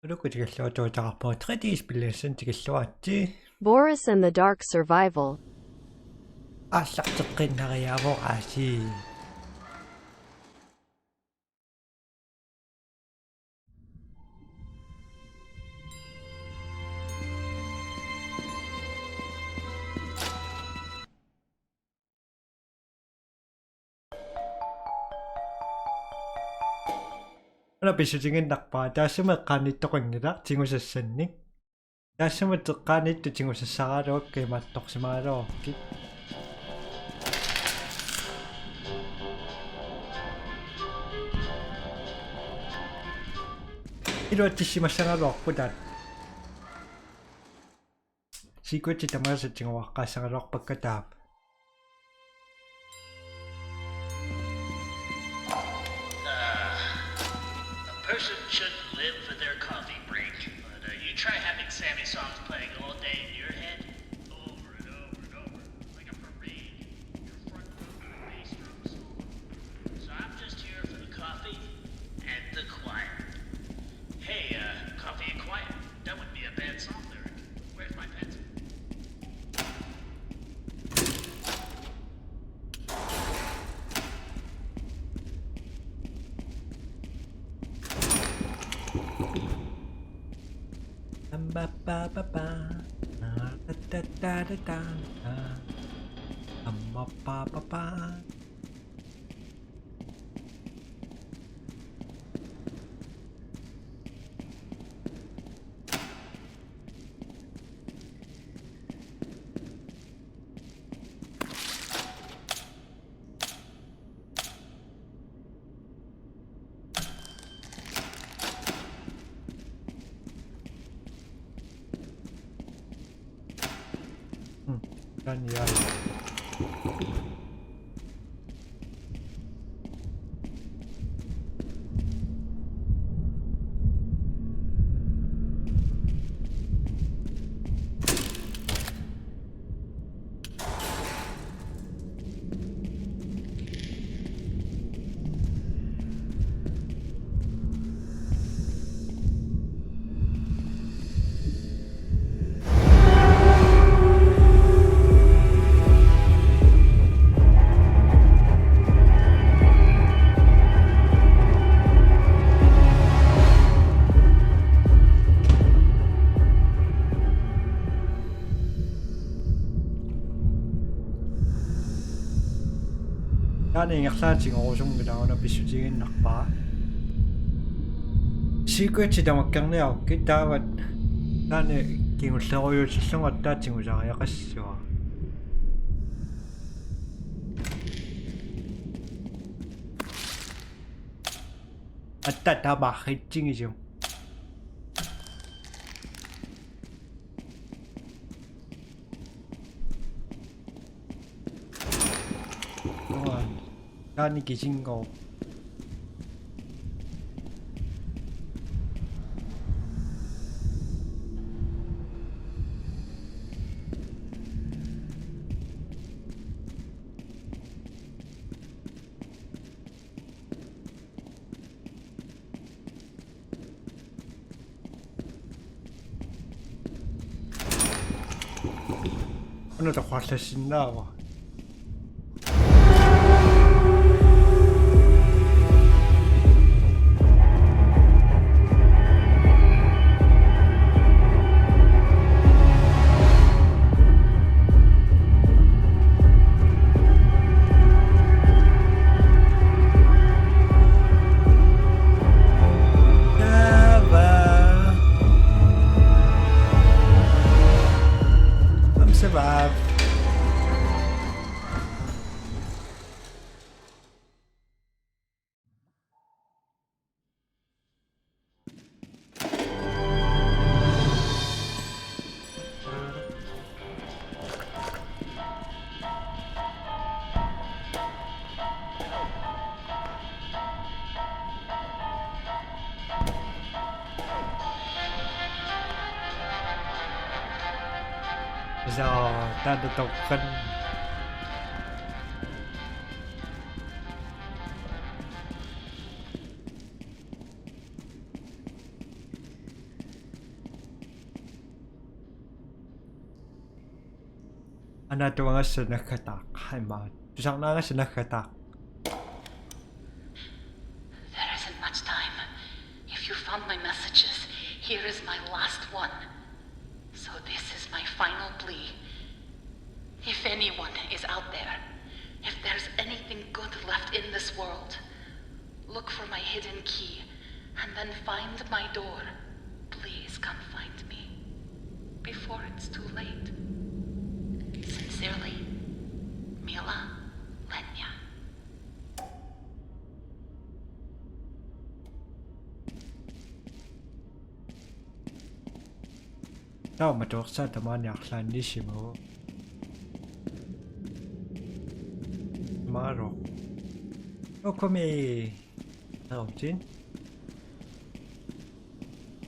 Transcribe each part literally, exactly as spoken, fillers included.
Ulukku tikilluartuutaqarpugut, tre D-spillissanik tikilluaritsi. Boris and the Dark Survival. Aallarteqqiinnariaavoq aasiit. Una pissutigiinnarpara, taassuma eqqaaniittoqanngilaq tigusassannik. Taassuma eqqaaniittoq tigusassaraluakkit imaattorsimagaluarukkit. Iluatsissimassagaluarpoq taanna. Sequenci tamaasa tiguaqqaassagaluarpakka taava. Uh, a person shouldn't live for their coffee break, but uh, you try having Sammy songs playing all day in your head, over and over and over, like a parade. Your front room with a bass drum solo. So I'm just here for the coffee and the quiet. Hey, uh, coffee and quiet. That would be a bad song lyric. Where's my pencil? Hmm. Taanna. Taanna ingerlaannaq tigorusunngilara, una pissutigiinnarpara. Sequenci tamakkerniarukkit taava taanna kingullerujuutillugu aatsaat tigusariaqassavara. Aatsaat tamarritsigisum. Taanna kisinngooq. Una toqqarlassinnaavara. Taava. I'm survive. So, taanna toqqan. Anaatuagassat naggataaq. Aimma. Tusarnaagassat naggataaq. There isn't much time. If you found my messages, here is my last one. So this is my final plea. If anyone is out there, if there's anything good left in this world, look for my hidden key and then find my door. Please come find me before it's too late. Sincerely, Mila Lenya. Taava matuersaat tamaani arlaannissimagu. Maro. Okumi. Nautin.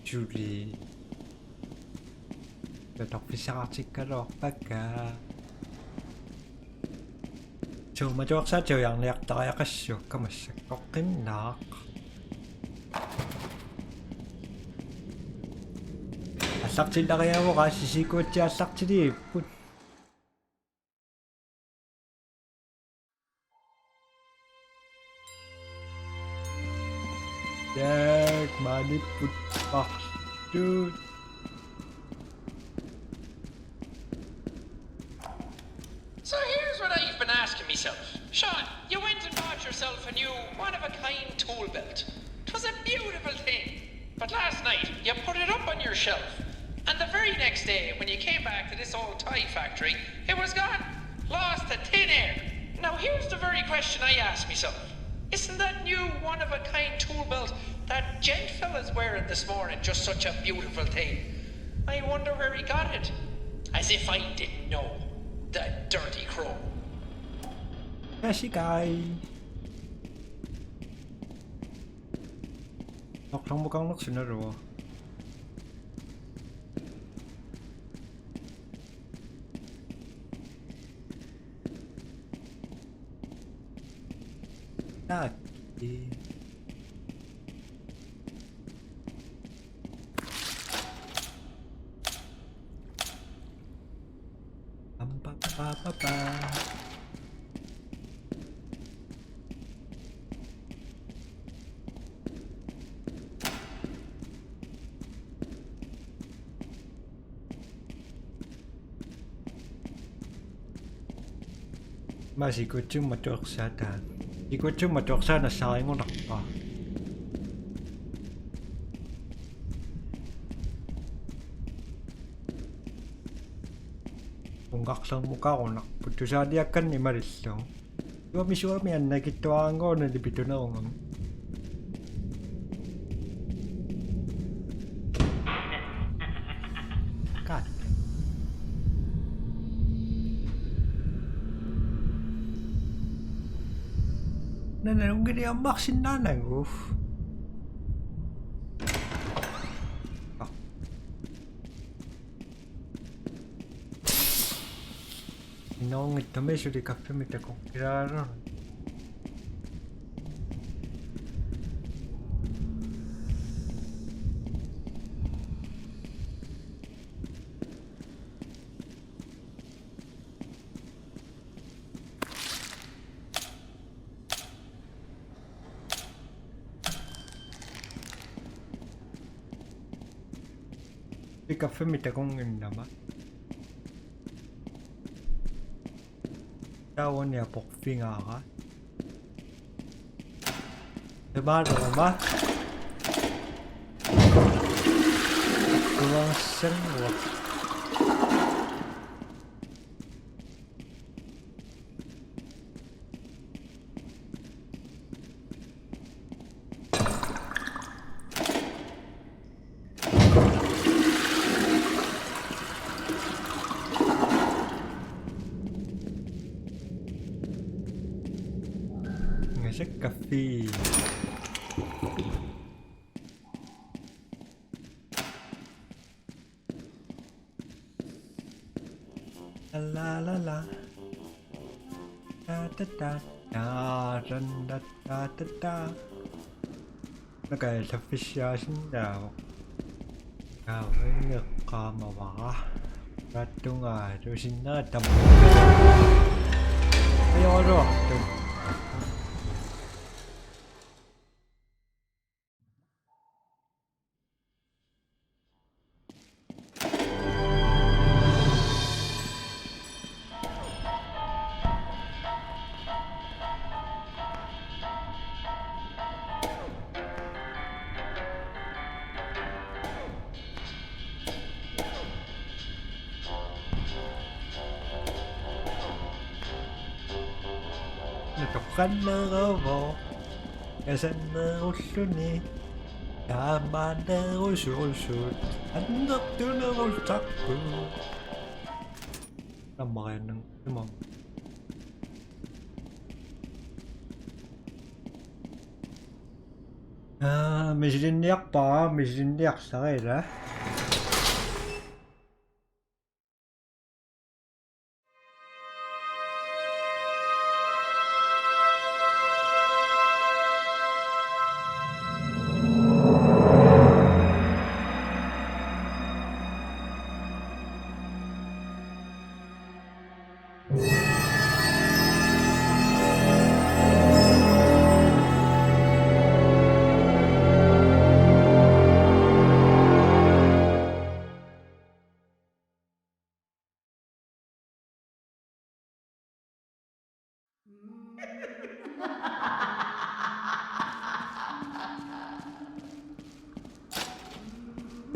Julie. Tatorfissaqartikkaluarpakka. Suu, matuersaatigut ujarniartariaqassuakka massakkorpiaq. Aallartillariaavoq, aa, sisikuatsi aallartiliipput. Taak, maaniipput parluk. So here's what I've been asking myself. Sean, you went and bought yourself a new one-of-a-kind tool belt. 'Twas a beautiful thing. But last night, you put it up on your shelf. And the very next day, when you came back to this old toy factory, it was gone. Lost to thin air. Now here's the very question I ask myself. Isn't that new one-of-a-kind tool belt that gent fella's wearing this morning just such a beautiful thing? I wonder where he got it. As if I didn't know. The dirty crow. Isekai. Orlormukarneq sunaluunniit. Taakki. Pam, pam, pa, pa, pa. Maani sikuatsimut atuersaat. Sikuatsimut atuersaat nassaarigunarpaa. Ungarlermukarunarput tusaaniakkanni malillugu. Juami suami annakittuarannguunani pitunerugami. Kat. Nana ungili ammarsinnaanagu. Ah. Inunngittumik suli kaffimmi takoqqilaarunik. Kaffimmi takunnginnama. Taava uani aporfigaara. Taamaattorama. Kulangassanngua. Ngasakka fii. La la la. Ta ta ta ta, ran da ta ta ta. Nakai ellaffissiaasinnaavoq. Taava eqqaamavara. Rattunga tusinna tam. Ajoruartu. Natoqqanneruvoq. Asannerulluni. Taamaannerusuusut. Annertunerultarput. Tammariannan imam. Aa, misilinniarpara, misilinniarlara ila.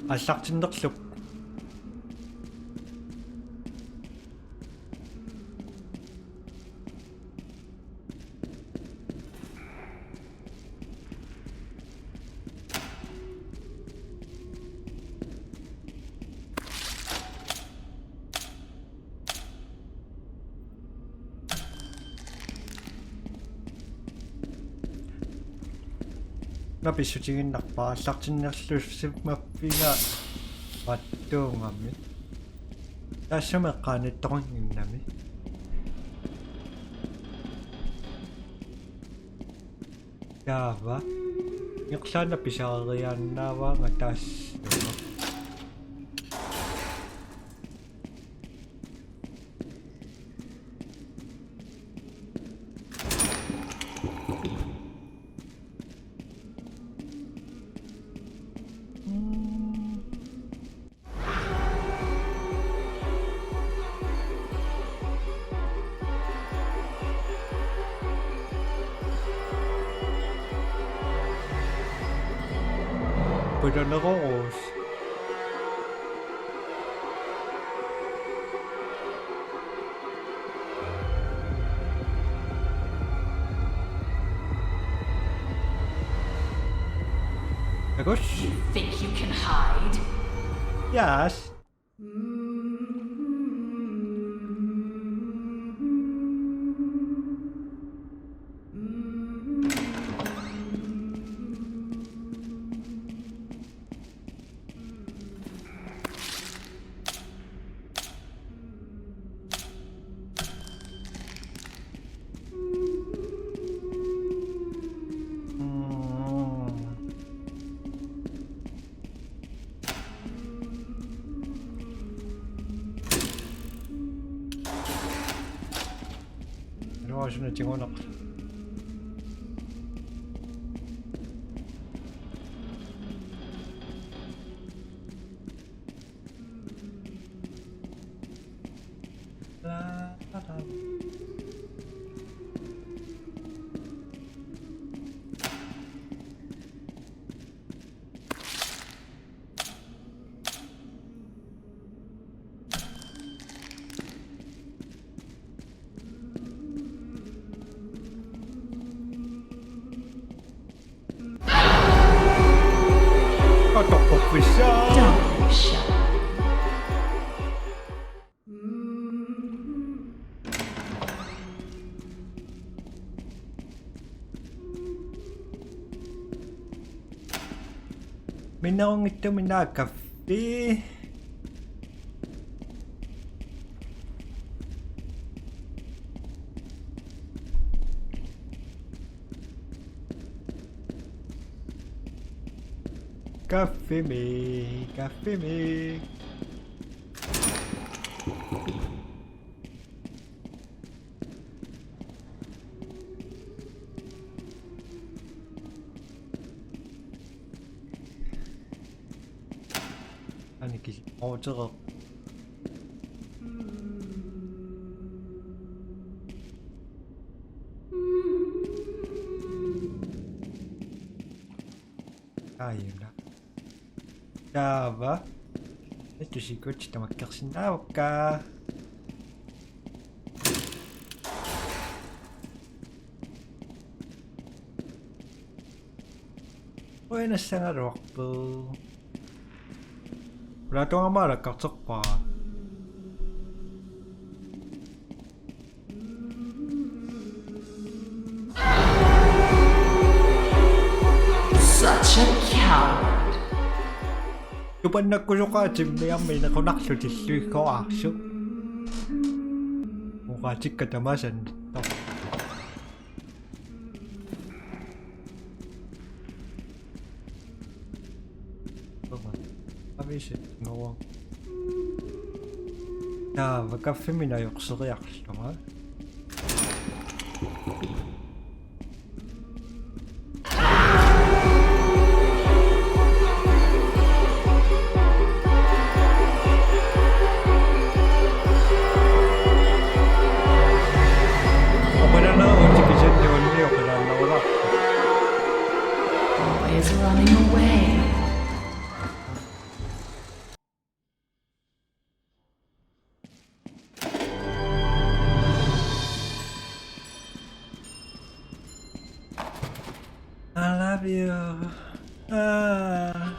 Aallartinnerlup. Una pissutiginnarpara aallartinnerlusimaffiga pattuungamik. Taassuma eqqaanittoqannginnami. Taava. Ingerlaannaq pisariaannaavaanga taassuma. Qujanarujussuaq. Agus? You think you can hide? Yes. Nuasuna tingunaq. Katoqquffisaa. Double shot. Minnerunngitsumik kaffi. Kaffimik, kaffimik. Aniki, ootereq. Aajuna. Taava. Etusikut tamakkersinnaavakka. Uinassagaluarpoq. Ulaatungama alakkarterpara. Such a coward. Tupannakkusoqaatimmi aamma inequnarlutillu iggoraarsuaq. Oqaatikka tamaasa. Avisi, no. Taava kaffimik ajorseriarlunga. Always running away. I love you. Ah.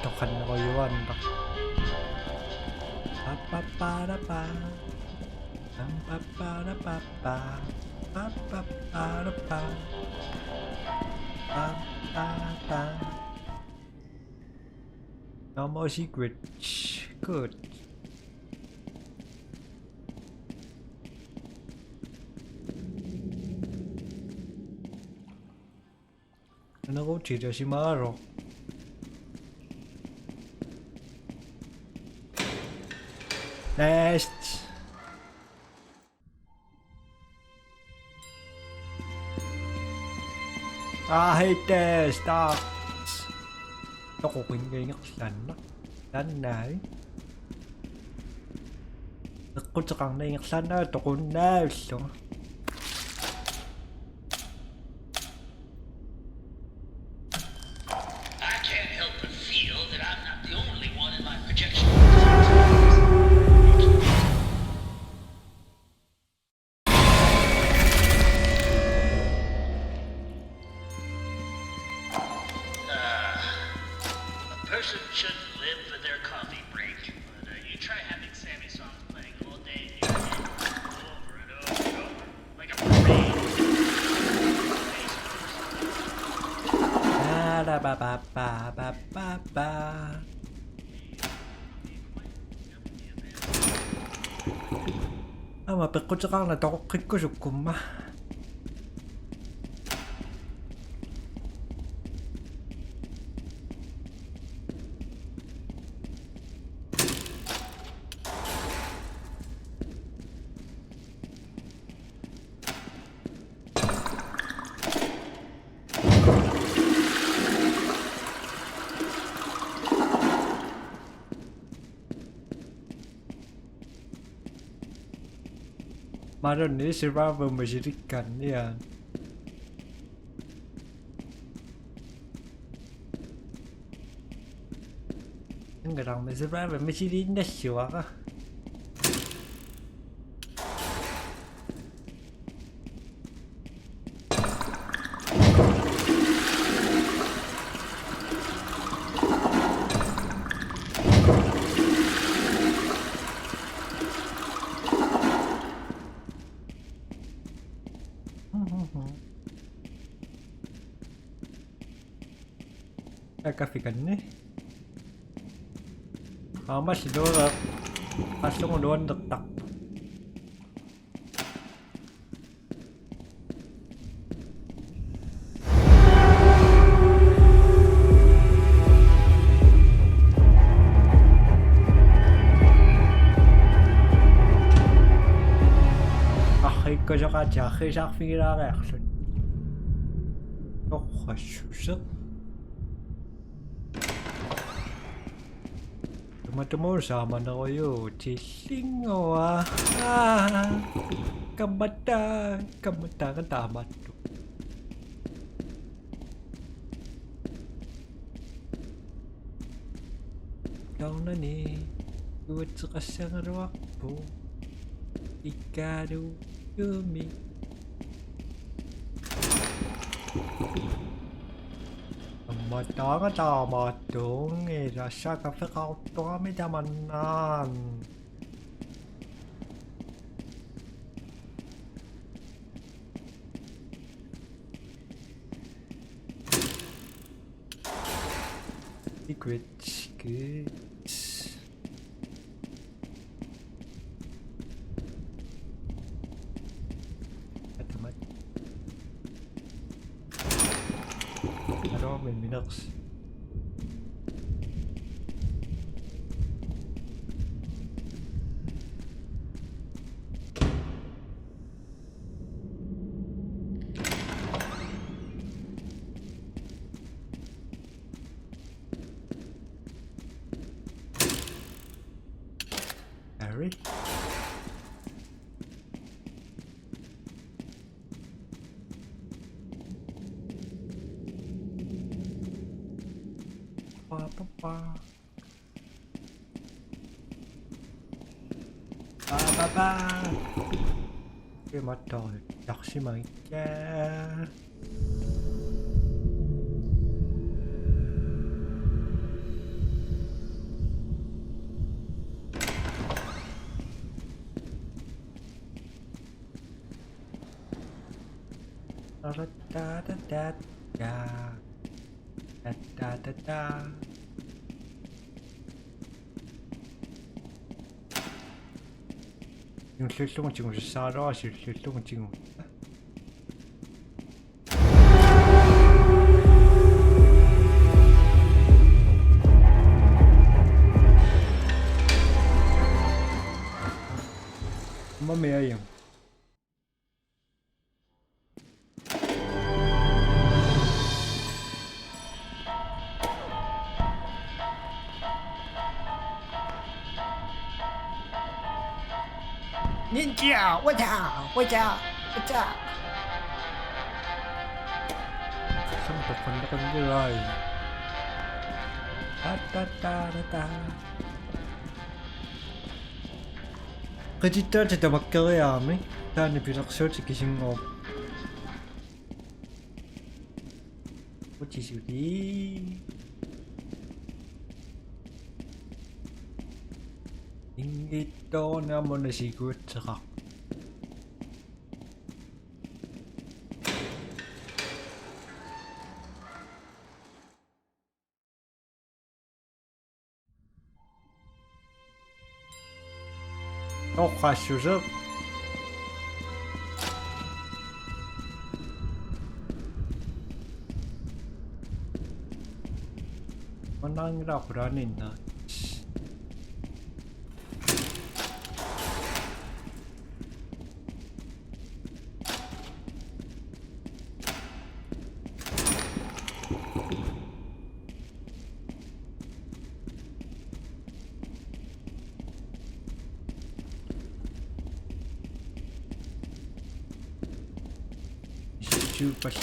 Toqannerujuaannaq. Pappaparapa. Pampaparapappa. Pappaparapa. Pampapa. No more secrets. Good. Another Chidashi Maro. Next. Ah, hate this stuff. Toqoqinngikkaanna. Taannaai. Eqquteqarneq ingerlaannaq toqunnaavillunga. I can't help but feel that I'm not the only one in my projection. Uh, a person shouldn't live for their coffee break, but uh, you try having Sammy songs playing all day in your head, over and over and over, like a parade. Ba-da-ba-ba-ba-ba-ba-ba. Aamma peqquteqarnata toqoqqikkusukkumma. Marlunni survival misilikkaanniaa. Angalarmi survival misiliinnassuara. Akaffikanni. Aamma silluara qallugu nuannertarpoq. Aatsaarrisaarfigilaariarluni. Torrassuseq. Tumatumuusaamanerujuutillinngua. Aa. Kammataa, kammataa, taamaattoq. Taunani uatseqassagaluarpoq. Ikkaluumi. Ammataanga taamaattuunngilaq, saqqaffeqartorami tamannaana. Secret. Good. Atamat. Alo, min minutes. Harry? Ba, ba, ba. Ba, ba, ba. Imatut tarsimagikka. Ta, ta, ta, ta, ta. Ta, ta, ta, ta. Siulliullugu tigusassaagaluarpara, siulliullugu tigu. Mamma mia. Ninja, watch out, watch out, watch out. Some of the fun looking guy. Da, da, da, da, da. Qitittaata tamakkeriarami, taanna pilersuutit kisinngooq. Utisuli. Inngitsoornamuna sikuatseqaq. Oqassuseq. Manangilaaqulaaninna. Super.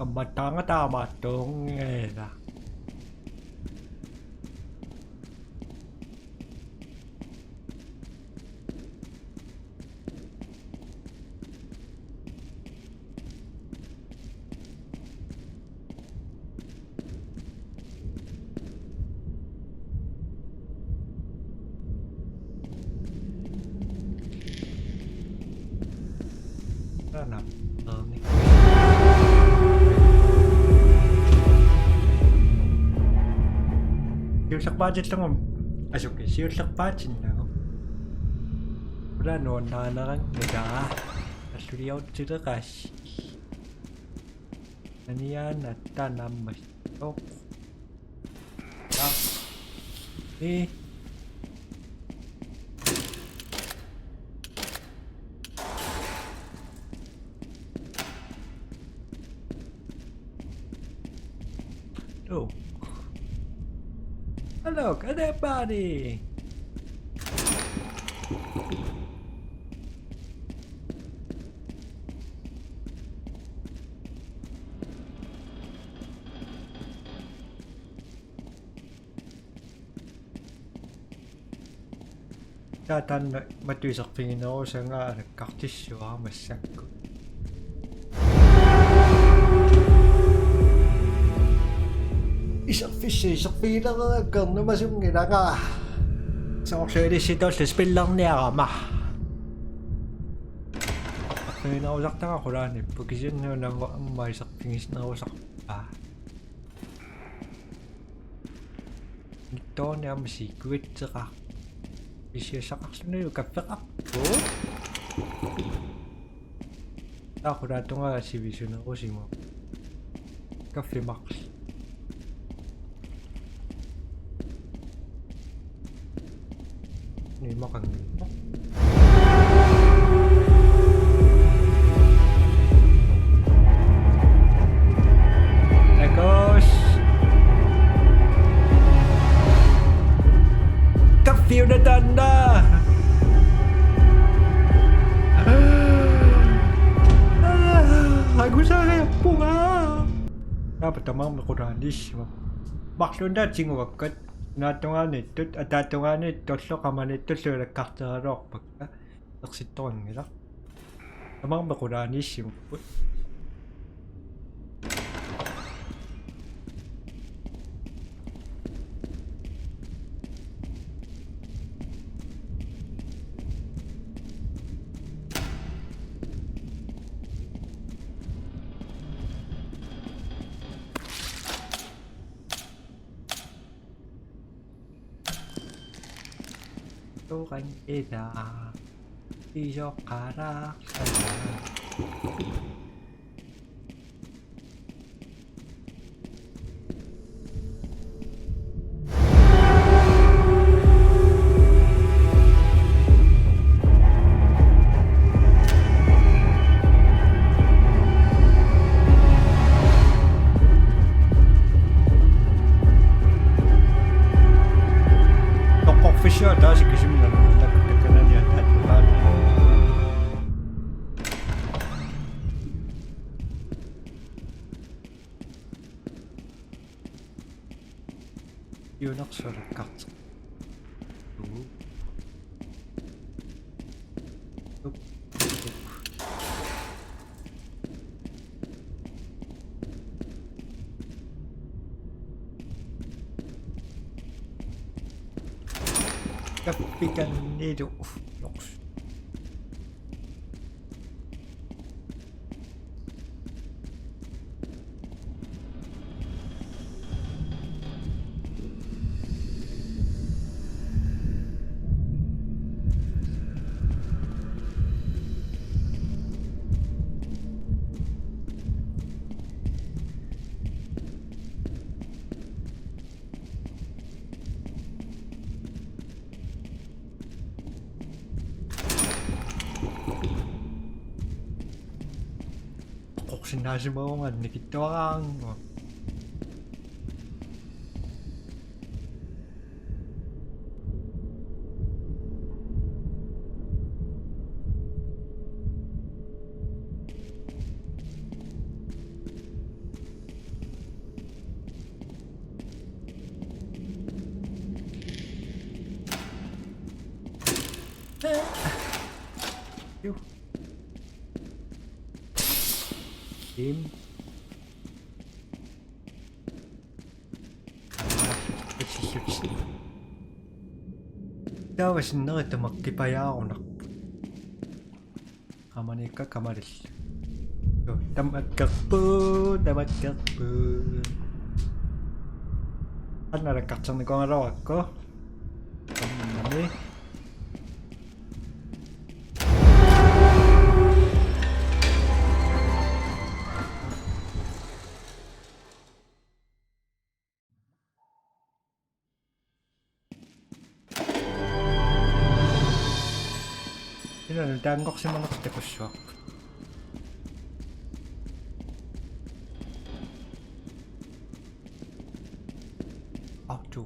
Kammattaanga taamaattuunngilaq. Taanna Siullerpaatillugu. Asuki, siullerpaatinnagu. Ula nuannaaneranngutaa. Alluliortileqaassi. Aniaana taanna ammassoq. Aa. Ee. Look. Hello, everybody. Taava taanna matu iserfiginerusanga alakkartissavara massakkut. Iserfissat iserfigilereerakku ernumasunngilanga. Soorlu ilissi tolli spillerniarama. Iserfiginerusartagara qulaaniippoq, kisianni una aamma iserfiginerusarpara. Nittoorni aamma siikuitseqarpoq. Pisiassaqarlunilu kaffeqarpoq. Taava qulaatungaa sivisunerusimasoq. Kaffi marluk. Nimaqanngilaq. Tacos. Kaffiuna taanna. Angusariappunga. Taava tamarmi qulaaniissimavoq. Marluinnaat tiguakkat. Unaata tungaaniittut, ataata tungaaniittullu, qamaniittullu ilakkarteraluarpakka. Ersittoqanngilaq. Tamarmi qulaaniissimapput. Tuqanngilaq. Isoqaraq. Toqqorfissiaq taasi kisiminna tak-, takkanani ataattupaat. Iunersualakkartoq. Uu. Tuk, tuk. Kappikannilu. Loks. Qoqsinnaasimagunga nikittuaraannguaq. Juh. Im. Taava sinneri tamakkipajaarunarput. Qamaniikka kamalillu. Tamakkerput, tamakkerput. Anna lakkarternikuugaluarakku. Tammami. Ina nutaanngorsimanersoq takussuaq. Auto.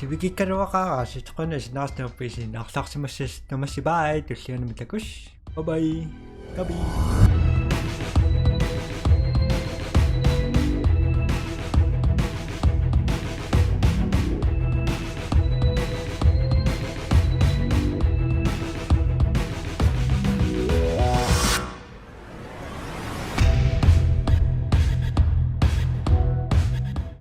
Sivikikkaluaqaarasi toqunasi naartuuppiisi naarlaarsimassas tamassi bye tullianami takuss. Bye bye. Kabi.